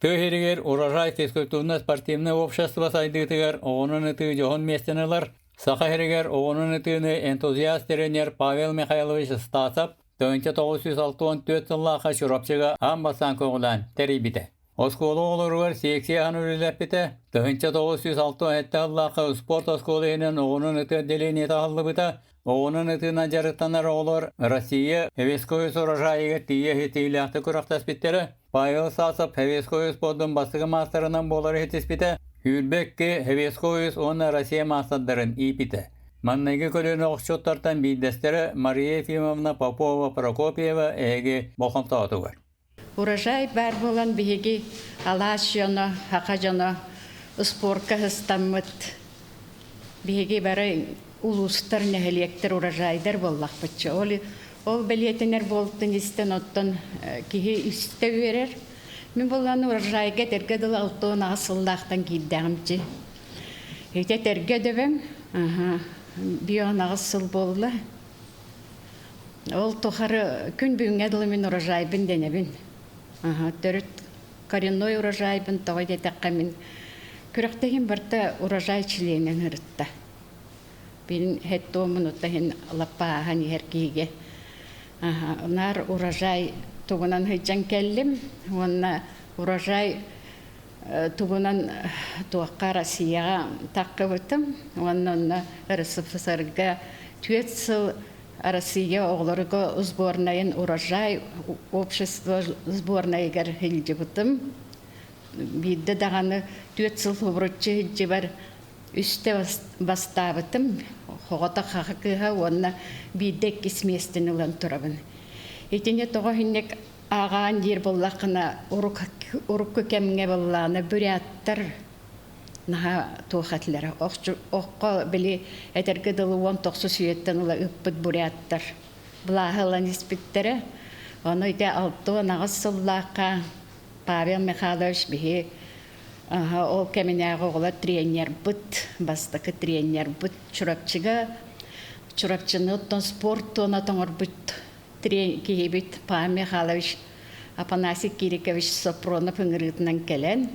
Тыа сиригэр Урожай физкультурно-спортивнай общество сайдыытыгар оҕонон ытыы дьоһун миэстэни ылар. Саха сиригэр оҕонон ытыыны энтузиаст-тренер Павел Михайлович Стасов 1964 сыллаахха Чурапчыга аан бастаан көҕүлээн тэрийбитэ. Оскуола оҕолоругар секция аһан үлэлэппитэ. 1967 сыллаахха спорт оскуола иһинэн оҕонон ытыы отделениета аһыллыбыта. Оҕонон ытыынан дьарыктанар оҕолор Россия Эвеской урожайыгар тиийэ ситиһиилээхтик күрэхтэспиттэрэ. Павел Сасов Советскай спордун бастакы маастарынан буолары ситиспитэ, 22 Советскай уонна Россия маастардарын ииппитэ. Манныгы көлүөнэ охчуттартан биирдэстэрэ Мария Ефимовна Попова-Прокопьева эһиги болҕомтоҕутугар. Урожай баар буолан биһиги алаас дьоно, саха дьоно спорка сыстаммыт. Биһиги бары улуустар, нэһилиэктэр урожайдар буоллахпытча. Ол Ол бэлиэтэнэр буолтун истэн оттон киһи истэ үөрэр. Мин буоллаҕына урожайга этэргэ дылы 68 сыллаахтан киирдэҕимчи. Ити этэргэ дөбөҥ, 58 сыл буолла. Ол тухары күн бүгүҥҥэ дылы мин урожайбын дэнэбин. Төрүт коренной урожайбын тоҕо диэтэххэ мин күрэхтэһиим барыта урожай чилиэнин ырытта. Бин хеттуомун иһин лаппааһан иһэр киһигэ наар урожай тугунан сылдьан кэллим уонна урожай тугунан туохха Россияҕа таххыбытым уонна онно РСФСРга 4 сыл Россия оҕолоруга сборнайын урожай общество сборнайыгар сылдьыбытым. Биирдэ даҕаны 4 сыл хубуруччу сылдьыбар үстэ бастаабытым, оҕото хаха кыыһа уонна биирдэ иккис миэстэни ылан турабын. Итини тоҕо иһинник ааҕаан диир буоллаххына, урукку кэмҥэ быллаана буряттар наһаа туох этилэрэ. Оххо били этэргэ дылы 19 үйэттэн ыла ыппыт буряттар былааһы ылан испиттэрэ. Ону ити 68 сыллаахха Павел Михайлович биһи Ол кэминээҕи оҕолор тренербыт, бастакы тренербыт Чурапчыга Чурапчыны оттон спорт туона тоҥорбут киһибит Павел Михайлович Афанасий Кирикович Сопронов ыҥырыытынан кэлэн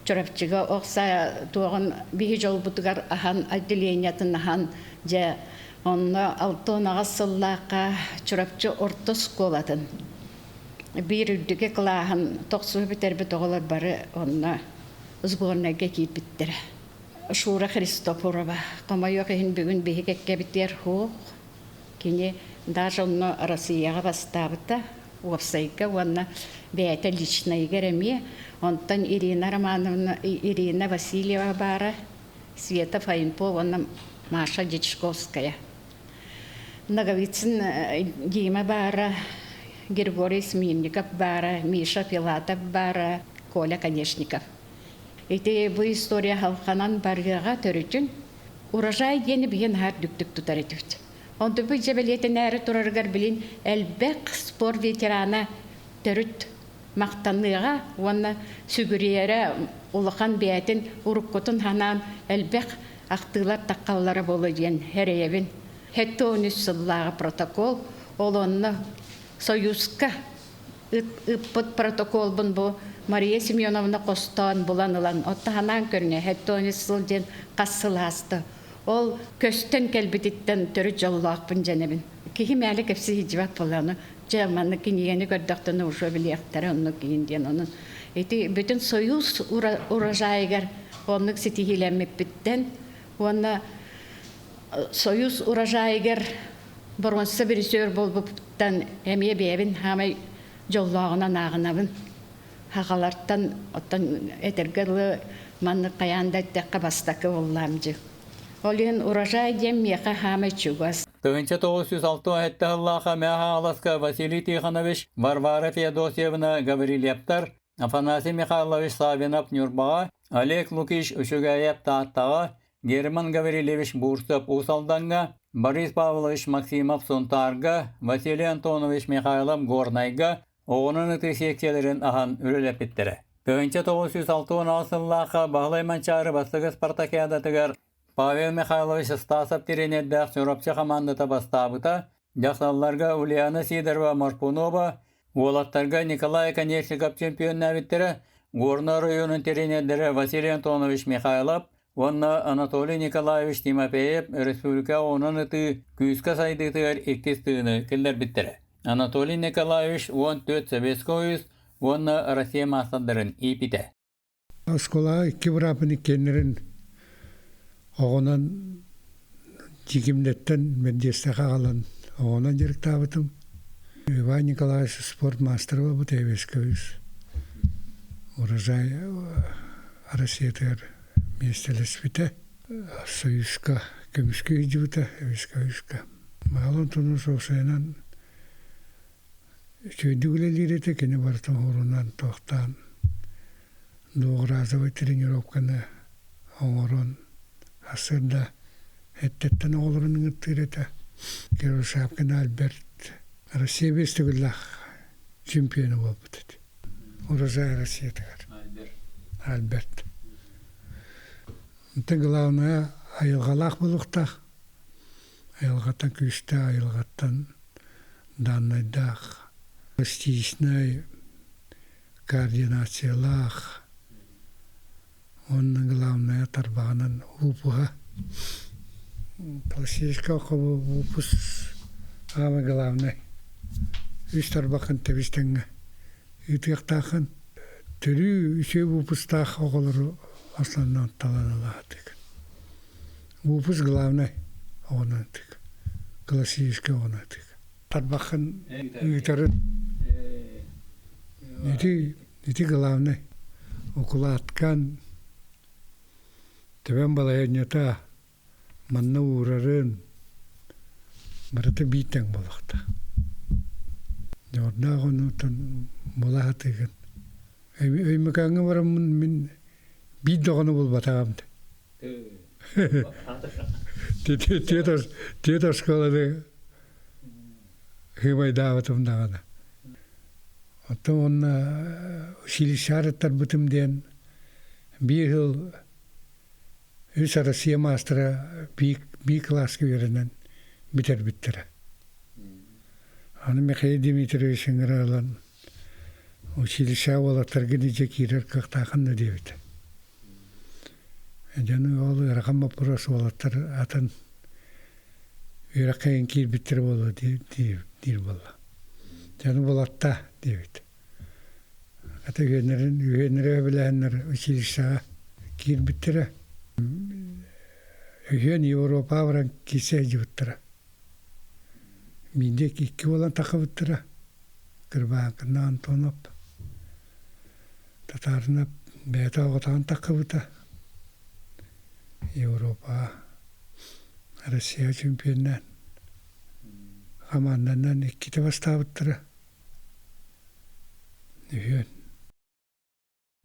Чурапчыга ох саа туоҕун биһи дьолбутугар аһан отделениетын аһан дьэ онно 68 сыллаахха Чурапчы орто оскуолатын биир үрдүкү кылааһын тохсуһу бүтэрбит оҕолор бары онно сборнайга киирбиттэрэ. Шура Христофорова хомойуох иһин бүгүн биһи кэккэбитигэр суох. Кини даже онно Россияҕа бастаабыта уопсайга уонна бэйэтэ личнайыгар эмиэ. Онтон Ирина Романовна, Ирина Васильева баара, Света Фаинпо уонна Маша Дьячковская. Ноговицын Дима баара, Григорий Смирников баара, Миша Филатов баара, Коля Конечников. Ити бу история халханан барыаҕа төрүтүн урожай диэни биһи наһаа үрдүктүк тутар этибит. Онтубут дьэ бэлиэтэнээри турарыгар билин элбэх спорт ветерана төрүт махтаныаҕа уонна сүгүрүйэрэ улахан бэйэтин уруккутун ханаан элбэх ахтыылар таххаллара буолуо диэн эрэйэбин. 73 сыллааҕы протокол, ол онно Союзка ыппыт протоколбун бу Мария Семеновна хостоон булан ылан, отто ханаан көрүҥэ 73 сыл диэн хас сыл ааста. Ол көстөн кэлбититтэн төрүт дьоллоохпун дьэнэбин. Киһи мээлэ кэпсии сылдьыбат буоллаҕына, дьэ манна кинигэни көрдөхтөнө уже билиэхтэрэ оннук киһин диэн онон ити бүтүн Союз урожайыгар оннук ситиһиилэммиппиттэн уонна Союз урожайыгар боруонса бирисөөр буолбуппуттан эмиэ бэйэбин хаамай дьоллооҕунан ааҕынабын. Хахалартан оттон этэргэ дылы маннык хайаан да эттэххэ бастакы буоллаам дьи. Ол иһин урожай диэн миэхэ хаамай чугас. 1967 сыллаахха Мэҥэ Хаҥаласка Василий Тихонович, Варвара Феодосьевна Гаврильевтар, Афанасий Михайлович Саввинов Ньурбаҕа, Олег Лукич Үчүгэйэп Тааттаҕа, Герман Гаврильевич Бурцев Уус Алдаҥҥа, Борис Павлович Максимов Сунтаарга, Василий Антонович Михайлов Горнайга оҕонон ытыы сиэксийэлэрин аһан үлэлэппиттэрэ. 1968 сыллаахха Баһылай Манчаары бастакы спартакиадатыгар Павел Михайлович Стасов тренердээх Чурапчы хамаандата бастаабыта, дьахталларга Ульяна Сидорова Морпунова, уолаттарга Николай Конечников чемпионнаабыттара. Горнай оройуонун тренердэрэ Василий Антонович Михайлов уонна Анатолий Николаевич Тимофеев республика оҕунан ытыы күүскэ сайдыытыгар иккис тыыны киллэрбиттэрэ. Анатолий Николаевич 14 Советский Союз уонна Россия маастардарын ииппитэ. Оскуолаҕа икки бырааппын иккиэннэрин оҕонон Дьикимдэттэн Мэрдиэстэхэ аҕалан оҕонон дьарыктаабытым. Иван Николаевич спорт маастара буолбут Эвескович Урожай Россиятыгар миэстэлэспитэ. Союзка көмүскүү сылдьыбыта Эвесковичка. Маалан тунун суосайынан Үчүгэйдик үлэлиир этэ, кини барытын уһурунан, туохтаан двухразовай тренировканы оҥорон, сарсыарда эрдэттэн оҕолорун ыҥыртыыр этэ. Кировшапкин Альберт Россия биэс төгүллээх чемпиона буолбут этэ. Урожай Россиятыгар. Альберт. Онтон главное айылҕалаах буолуохтаах. Айылҕаттан күүстээх, айылҕаттан дааннайдаах, пластичнай, координациялаах уонна главное тарбаҕынан уупуһа. Пластическай уупус самое главное. Үс тарбаххын тэбис-тэҥҥэ ыытыахтааххын. Төрүү үчүгэй уупустаах оҕолору основном талан ылаатык. Уупус главное оҕоноотык. Классическай оҕоноотык. Тарбаххын ыытарын ити ити главное укулааткан төбөм балаһыанньата манна уурарын барыта биир тэҥ буолуохтаах. Дьоҕурдаах оннуттан була сатыыгын. Өймөкөөҥҥө бараммын мин биир даҕаны булбатаҕым. Түөрт оскуоланы сыымайдаабытым даҕаны. Оттон уонна училище арыттарбытым диэн биир сыл үс Россия маастара B класска үөрэнэн бүтэрбиттэрэ. Аны Михаил Дмитриевич ыҥыра ылан училище уолаттаргын илдьэ киирэр кыахтааххын да диэбитэ. Дьону ол ыарахан боппуруос уолаттар атын үөрэххэ киирбиттэр буолуо диир буолла. Дьону булатта диэбит. Ата үһүөннэрин үһүөннэрэ өбүлэһэннэр училищеҕа киирбиттэрэ. Үһүөн Европаҕа баран киирсэ сылдьыбыттара. Биирдэ икки буолан таххыбыттара. Кырбааҥкынна Антонов Татаарынап бэйэтэ оҕотоон таххыбыта. Европаҕа Россия чемпионнаан хамаанданан иккитэ бастаабыттара. Үһүөн.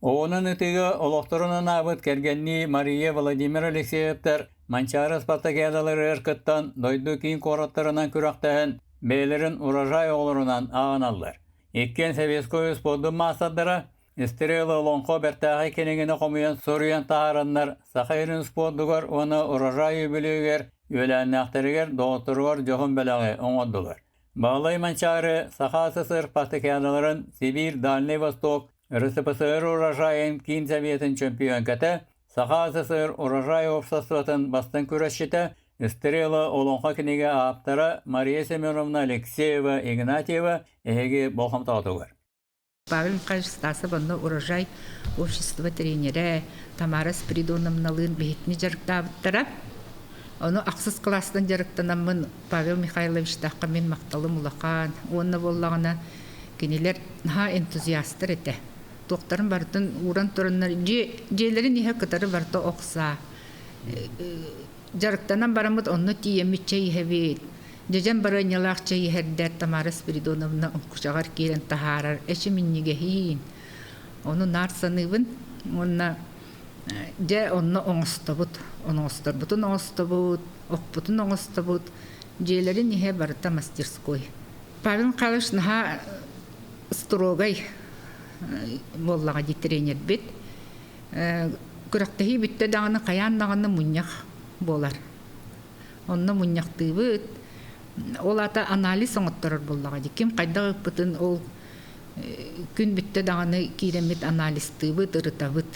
Оҕонон ытыыга олохторун анаабыт кэргэннии Мария Владимир Алексеевтар Манчаары спартакиадаларыгар кыттан дойду киин куораттарынан күрэхтэһэн бэйэлэрин урожай оҕолорунан ааҕыналлар. Иккиэн Советскай спордун маастардара Стрела олоҥхо бэртээхэй кинигэни хомуйан суруйан таһаараннар Саха сирин спордугар уонна урожай үбүлүөйүгэр үөлээннээхтэригэр доҕотторугар дьоһун бэлэҕи оҥордулар. Баһылай Манчаары Саха СССР спартакиадаларын Сибиир Дальний Восток РСФСР урожайын киин советын чөмпүйүөҥкэтэ, Саха СССР урожай уопсастыбатын бастыҥ күрэсчитэ, Стрела олоҥхо кинигэ ааптара Мария Семеновна Алексеева Игнатьева эһиги болҕомтоҕутугар. Павел Михайлович Стасов онно урожай общество тренерэ Тамара Спиридоновналыын биһиккини дьарыктаабыттара. Ону ахсыс кылаастан дьарыктанаммын Павел Михайловичтаахха мин махталым улахан. Уонна буоллаҕына кинилэр наһаа энтузиастар этэ. Туохтарын барытын ууран тураннар дьиэлэрин иһэ кытары барыта охсаа. Дьарыктанан бараммыт онно тиийэммит чэй иһэбит. Дьэдьэн барыанньалаах чэй иһэрдэр Тамара Спиридоновна оҥкучаҕар киирэн таһаарар эчи минньигэһиин. Ону наар саныыбын уонна дьэ онно оҥостобут, оҥосторбутун оҥостобут, охпутун оҥостобут. Дьиэлэрин иһэ барыта мастерской. Павел Михайлович наһаа строгай буоллаҕа дии тренербит. Күрэхтэһии бүттэ даҕаны хайаан даҕаны мунньах буолар. Онно мунньахтыыбыт. Ол аата анализ оҥотторор буоллаҕа дии. Ким хайдах ыппытын ол Күн бүттэ даҕаны киирэммит анализтыыбыт, ырытабыт.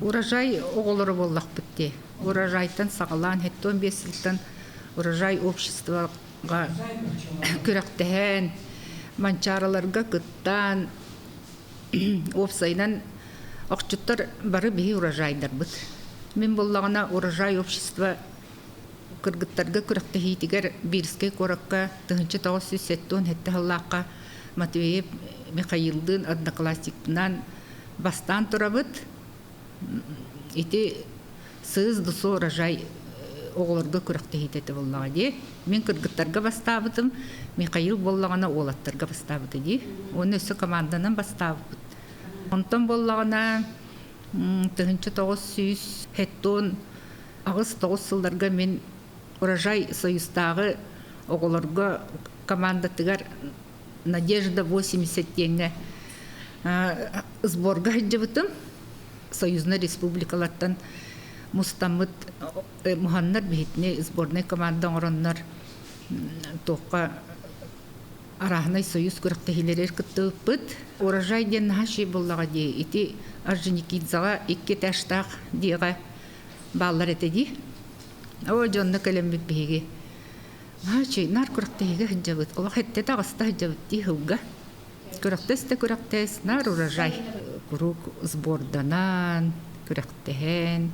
Урожай оҕолоро буоллахпыт дии. Урожайтан саҕалаан 75 сылтан урожай обществоҕа күрэхтэһэн, манчаарыларга кыттан, уопсайынан охчуттар бары биһи урожайдарбыт. Мин буоллаҕына урожай общество кыргыттарга күрэхтэһиитигэр Бирскэй куоракка 1977 сыллаахха Матвеев Михаилдыын одноклассникпынаан бастаан турабыт. Ити сыыс дусу урожай оҕолорго күрэхтэһиитэ этэ буоллаҕа дии. Мин кыргыттарга бастаабытым, Михаил буоллаҕына уолаттарга бастаабыта дии. Уонна өссө команданан бастаабыппыт. Онтон буоллаҕына 1900 хеттон 8-9 сылларга мин Урожай Союзтааҕы оҕолорго командатыгар Надежда 80 диэҥҥэ сборга сылдьыбытым. Союзнай республикалартан мустаммыт муһаннар биһитини сборнай команда оҥороннор туохха арааһынай союз күрэхтэһиилэригэр кыттыбыппыт. Урожай диэн наһаа үчүгэй буоллаҕа дии. Ити Орджоникидзеҕа икки этажтаах диэҕэ бааллар этэ дии. Оо, дьонно кэлэммит биһиги. Наһаа үчүгэй, наар күрэхтэһиигэ сылдьабыт. Олох эттэ таҕыста сылдьабыт дии сылга. Күрэхтэс да күрэхтэс, наар урожай. Куруук сборданан, күрэхтэһэн,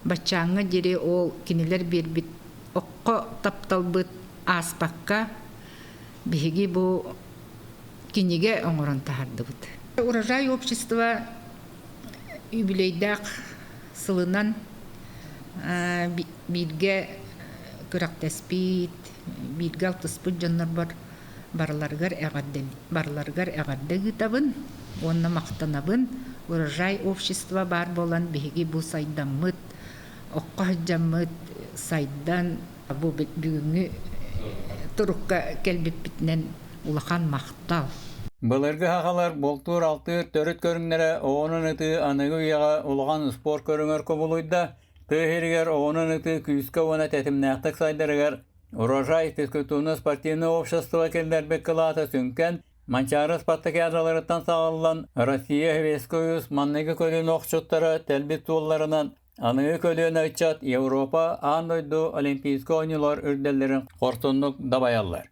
баччааҥҥа диэри ол кинилэр биэрбит окко тапталбыт ааспакка биһиги бу кинигэ оҥорон таһаардыбыт. Урожай общество юбилейдаах сылынан бииргэ күрэхтэспит, бииргэ алтыспыт дьоннорбор барыларыгар эҕэрдэ барыларыгар эҕэрдэ ыытабын уонна махтанабын. Урожай общество баар буолан биһиги бу сайдаммыт, окко сылдьаммыт сайдан бу бүгүҥҥү турукка кэлбиппитинэн улахан махтал. Былыргы сахалар бултуур-алтыыр төрүт көрүҥнэрэ оҕонон ытыы аныгы үйэҕэ улахан спорт көрүҥэр кубулуйда. Тыа сиригэр оҕонон ытыы күүскэ уонна тэтимнээхтик сайдарыгар Урожай физкультурно-спортивное общество киллэрбит кылаата сүҥкэн, Манчаары спартакиадаларыттан саҕаллан Россия Советскай Союз манныгы көлүөнэ охчуттара тэлбит суолларынан аныгы көлүөнэ ыччат Европа, аан дойду Олимпийскай оонньуулар үрдэллэрин хорсуннук дабайаллар.